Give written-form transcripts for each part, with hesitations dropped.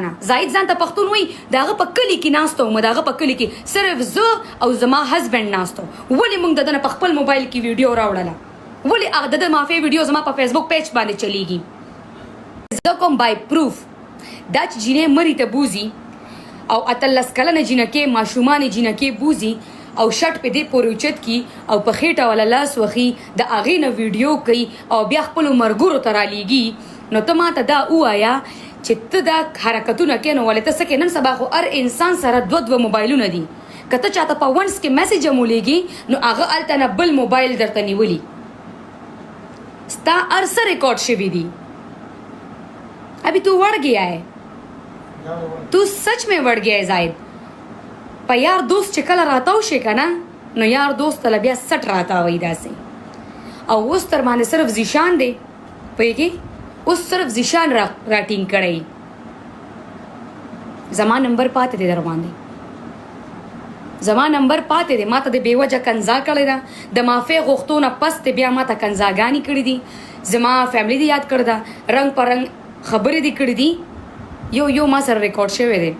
نه زاهد ځان ته پښتون وای، د هغه په کلي کې ناست وم، د هغه په کلي کې صرف زه او زما هسبند ناست وو. ولې مونږ د ده نه په خپل موبایل کې ویډیو راوړله؟ ولې هغه د ده معافۍ ویډیو زما په فیسبوک پیج باندې چلیږي؟ زه کوم بای پروف دا چې جینۍ مري ته بوزي او 18 کلنه جینکې، ماشومانې جینکې بوزي او شټ په دې پورې اوچت کی او په خېټه ولا لاس وخی، د هغې نه ویډیو کوي او بیا خپلو مرګورو ته رالیږي، نو ته ماته دا ووایه چې ته دا حرکتونه کې نو ولې ته څه کې؟ نن سبا خو هر انسان سره دوه دوه موبایلونه دي. که ته چاته په ونس کې میسج هم ولیږي نو هغه هلته نه بل موبایل درته نیولي، ستا هر څه ریکارډ شوي دي. ابھی تو وړ گیا ہے، تو سچ میں وړ گیا ہے زاهد. په یار دوست چې کله راتاو شي که نه، نو یار دوست ته بیا سټ راتاوي داسې. او اوس تر باندې صرف ذیشان دی، پوهېږي؟ اوس صرف ذیشان را راټینګ کړی. زما نمبر پاتې دی در باندې، زما نمبر پاتې دی. ماته د بې وجه کنزا کړې ده، د معافۍ غوښتو نه پس ته بیا ماته کنزاګانې کړې دي، زما فیملی دې یاد کړې ده، رنګ په رنګ خبرې دې کړې دي، یو یو ما سره ریکارډ شوی دی.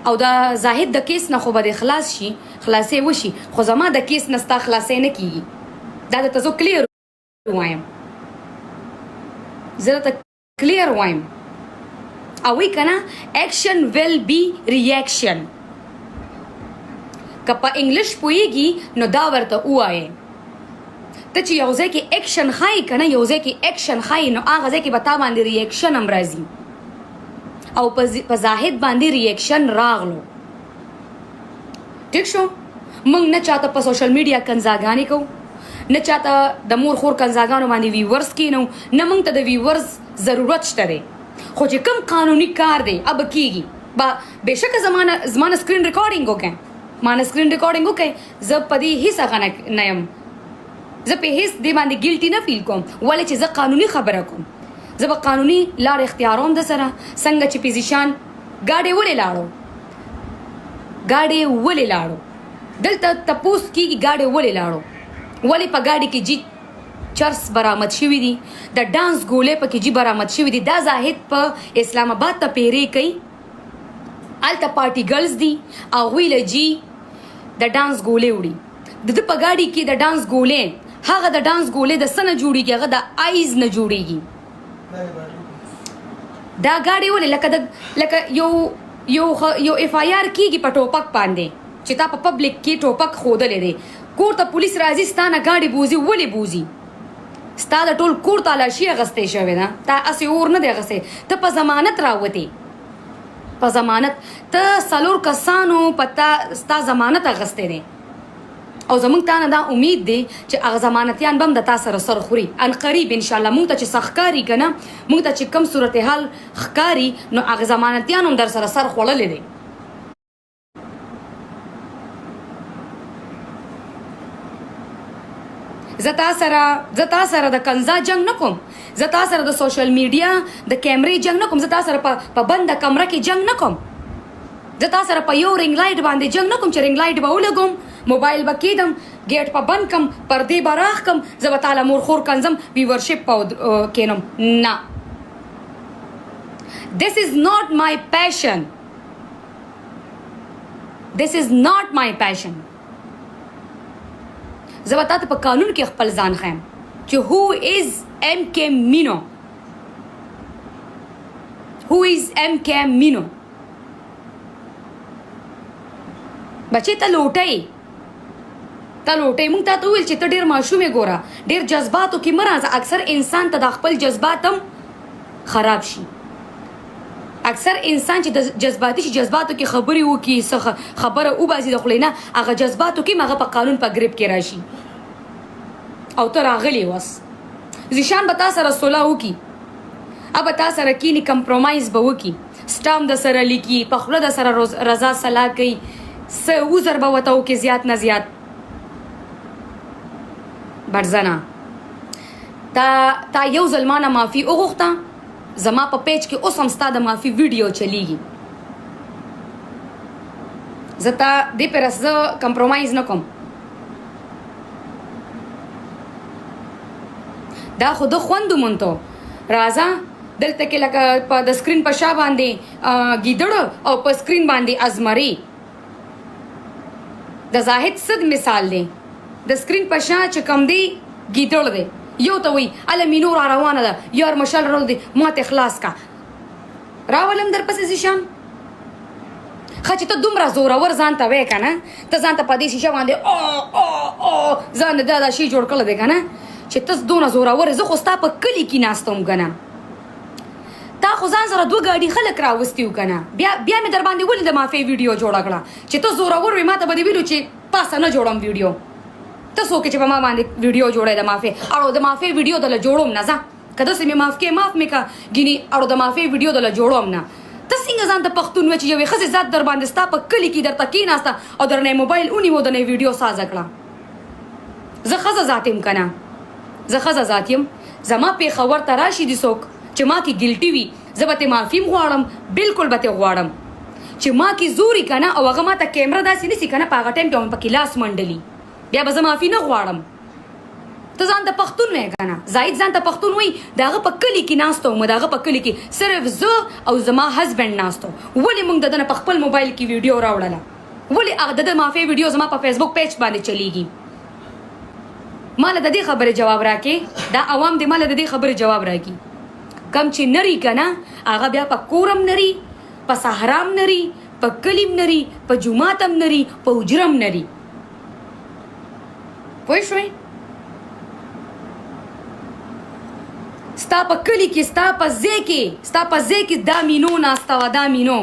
او د زاهد د کیس نه خو به دې خلاص شي، خلاصې وشي، خو زما د کیس نه ستا خلاصې نه کیږي. دا درته زه کلیر وایم، زه درته کلیر وایم. او وی کنه، اکشن ویل بی ریاکشن. که په انګلیش پوهیږي نو دا ورته ووایې. ته چې یو ځای کې اکشن ښایي که نه، یو ځای کې اکشن ښایي، نو هغه ځای کې به تا باندې ریاکشن هم راځي. او په زاهد باندې ریاکشن راغلو، ټیک شو. موږ نه چاته په سوشل میډیا کنزاګانې کوو، نه چاته د مور خور کنزاګانو باندې ویورز کینو، نه موږ ته د ویورز ضرورت شته دی. خو چې کوم قانوني کار دی اب کیږي با. بېشکه زمانه سکرین ریکارډینګ وکړه، مانه سکرین ریکارډینګ وکړه. زه په دې هیڅ هغه نه یم، زه په هیڅ دې باندې ګیلټي نه فیل کوم، ولې چې زه قانوني خبره کوم. زه به قانوني لار اختیاروم د سره. څنګه چې فزیشان ګاډی ولې لاړو، ګاډی ولې لاړو، دلته تپوس کیږي، ګاډی ولې لاړو؟ ولې په ګاډي کې جی چرس برآمد شوي دي، د ډانس ګولې پکې جی برآمد شوي دي؟ دا زاهد په اسلام آباد ته پیرې کوي، هلته پارټي ګرلز دي، هغوی له جی د ډانس ګولې وړي. د ده په ګاډي کې د ډانس ګولې، هغه د ډانس ګولې د څه نه جوړیږي؟ هغه د آیز نه جوړیږي. دا ګاډي ولې لکه د لکه یو یو یو اف آی آر کیږي په ټوپک باندې چې تا په پبلک کې ټوپک ښودلی دی، کور ته پولیس راځي، ستا نه ګاډي بوځي. ولې بوځي؟ ستا د ټول کور تالاشي اخیستې شوې ده. تا هسې اور نه دی اخیستی، ته په ضمانت راوتې، په ضمانت ته څلور کسانو په تا ستا ضمانت اخیستی دی. او زمونږ تا نه دا امید دی چې هغه ضمانتیان به هم د تا سره سر خوري ان قریب ان شاء الله. مونږ ته چې څه ښکاري که نه، مونږ ته چې کوم صورتحال ښکاري، نو هغه ضمانتیان هم در سره سر خوړلی دی. زه تا سره د کنزا جنگ نه کوم، زه تا سره د سوشل میډیا د کیمرې جنگ نه کوم، زه تا سره په بنده کمره کې جنگ نه کوم، زه تا سره په یو رینګ لایټ باندې جنگ نه کوم چې رینګ لایټ به ولګوم، موبایل به کیدم، ګیټ په بند کم، پردې به راخ کم، زه به تاله مور خور کنزم، ویورشپ په کینم. نه، This is not my passion. This is not my passion. زه به تاته په قانون کې خپل ځان ښیم چې who is MK Mino، who is MK Mino. بچې ته لوټې، ته لوټې. مونږ ته وویل چې ته ډېر ماشوم یې، ګوره ډېر جذباتو کې مه راځه. اکثر انسان ته د خپل جذبات هم خراب شي. اکثر انسان چې د جذباتي شي، جذباتو کې خبرې وکړي، څه خبره وباسي د خولې نه، هغه جذباتو کې هغه په قانون په ګریپ کې راشي. او ته راغلی وس، ذیشان به تا سره صلح وکړي، ابه تا سره کینی، کمپرومایز به وکړي، سټام د سره لیکي، په خوله د سره رضا صلاح کوي، څه عذر به ورته وکړي زیات نه زیات. برزنه تا یو ځل ما نه معافي وغوښته. زما په پیج کې اوس هم ستا د معافي ویډیو چلیږي. زه تا دې پر زه کمپرومایز نه کوم. دا خو د خوند مونته راځه. دلته کې لکه په د سکرین په شا باندې ګیدړ او په سکرین باندې ازمری. د زاهد صد مثال دی، د سکرین په شا چې کم دی ګیدړ دی. یو ته وایي اله مینو را روانه ده، یار مشال راو دی، ماته خلاص کا راولم در پسې زیشان. ښه چې ته دومره زورور ځان ته وې که نه، ته ځان ته په دې شیشه باندې او او او ځان دا دا شی جوړ کړی دی که نه، چې ته دونه زورور، زه خو ستا په کلي کې ناست وم که نه، تا خو ځان سره دوه ګاډي خلک راوستي وو که نه، بیا بیا مې در باندې ولې د معافۍ ویډیو جوړه کړه؟ چې ته زورور وې ما ته به دې ویلو چې پاسه نه جوړوم ویډیو، ته څوک چې په ما باندې ویډیو جوړې د معافۍ؟ اړو د معافۍ ویډیو دله جوړوم نه، ځه که داسې مې معاف کې معاف مې که، ګینې اړو د معافۍ ویډیو دله جوړوم نه. ته څنګه ځان ته پښتون وې چې یوې ښځې ذات در باندې ستا په کلي کې درته کېناسته او درنه یې موبایل ونیو، درنه یې ویډیو سازه کړه؟ زه ښځه ذات یم که نه؟ زه ښځه ذات یم، زما پېښور ته راشي دي څوک چې ما کې ګیلټي وي، زه به ترې معافي هم غواړم، بلکل به ترې غواړم چې ما کې زوري که نه، او هغه ما ته کیمره داسې نیسي که نه، په هغه ټایم کې به مې پکې لاس منډلي، بیا به زه معافي نه غواړم. ته ځان ته پښتون وې که نه؟ زاهد ځان ته پښتون وایي، د هغه په کلي کې ناست وم، د هغه په کلي کې صرف زه او زما هسبنډ ناست وو، ولې موږ د ده نه په خپل موبایل کې ویډیو راوړله؟ ولې هغه د ده معافۍ ویډیو زما په فیسبوک پیج باندې چلیږي؟ ماله د دې خبرې جواب راکې، دا عوام دې ماله د دې خبرې جواب راکړي. کم چې نری که نه، هغه بیا په کورم نری، په صحرام نری، په کلیم نری، په جومات هم نری، په حجره هم نری. پوه شوې؟ ستا په کلي کې، ستا په ځای کې، ستا په ځای کې دا مینو ناسته وه، دا مینو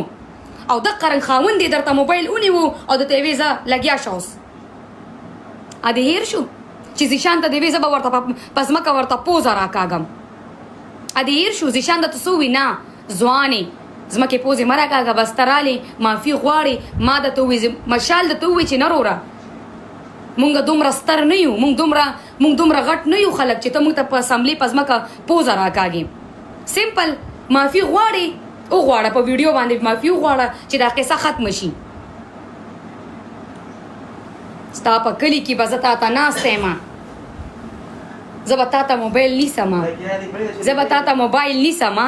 او دقه رنګ خاوند یې درته موبایل ونیو او درته یې وې ځه لګیا شه اوس. ا دې هېر شو چې ذیشان ته دې وې زه به ورته په ځمکه ورته پوزه راکاږم. ا دې هېر شو ذیشان درته څه ووي؟ نه ځوانې ځمکې پوزې مه راکاږه، بس ته رالې معافي غواړې، ما درته ووي، مشال درته ووي چې نه روره مونږ دومره ستر نه یو، مونږ دومره غټ نه یو خلک چې ته مونږ ته په اسمبلې په ځمکه پوزه راکاږې. سمپل معافي غواړې وغواړه، په ویډیو باندې معافي وغواړه چې دا قصه ختمه شي. ستا په کلي کې به زه تا ته ناسته یم، زه به تا ته موبایل نیسم، زه به تا ته موبایل نیسم،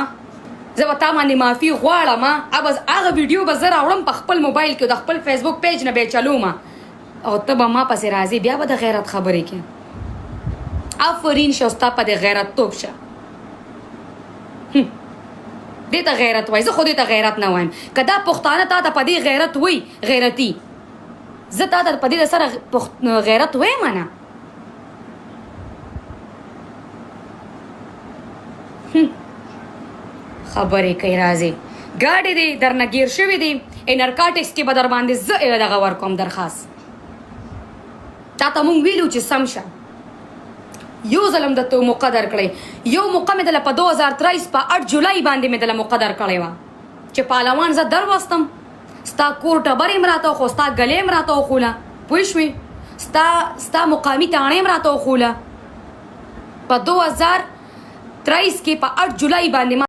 زه به تا باندې معافي غواړم. بس هغه ویډیو به زه راوړم په خپل موبایل کې، د خپل فیسبوک پیج نه به یې چلوم او ته به ما پسې راځې، بیا به د غیرت خبرې کې. آفرین شه ستا په دې غیرت توب شه. دې ته غیرت وای، زه خو دې ته غیرت نه وایم. که دا پښتانه تا ته په دې غیرت وای غیرتی، زه تا ته په دې سره غیرت وایم نه. خبرې کوي راځي، ګاډی دی درنه ګیر شوی دی، انرکاټکس کې به در باندې زه دغه ورکوم درخواست. تا ته مونږ ویلو چې سم شه، یو ځل هم درته موقع درکړی، یو موقع مې دله په 2023 په 8 جولای باندې مې دله موقع درکړی وه چې پهلوان زه دروستم، ستا کور ټبر یې هم راته وښو، ستا ګلې هم راته وښوله، پوه شوې؟ ستا مقامي تاڼه یې هم راته وښوله. په 2023 کې په 8 جولای باندې ما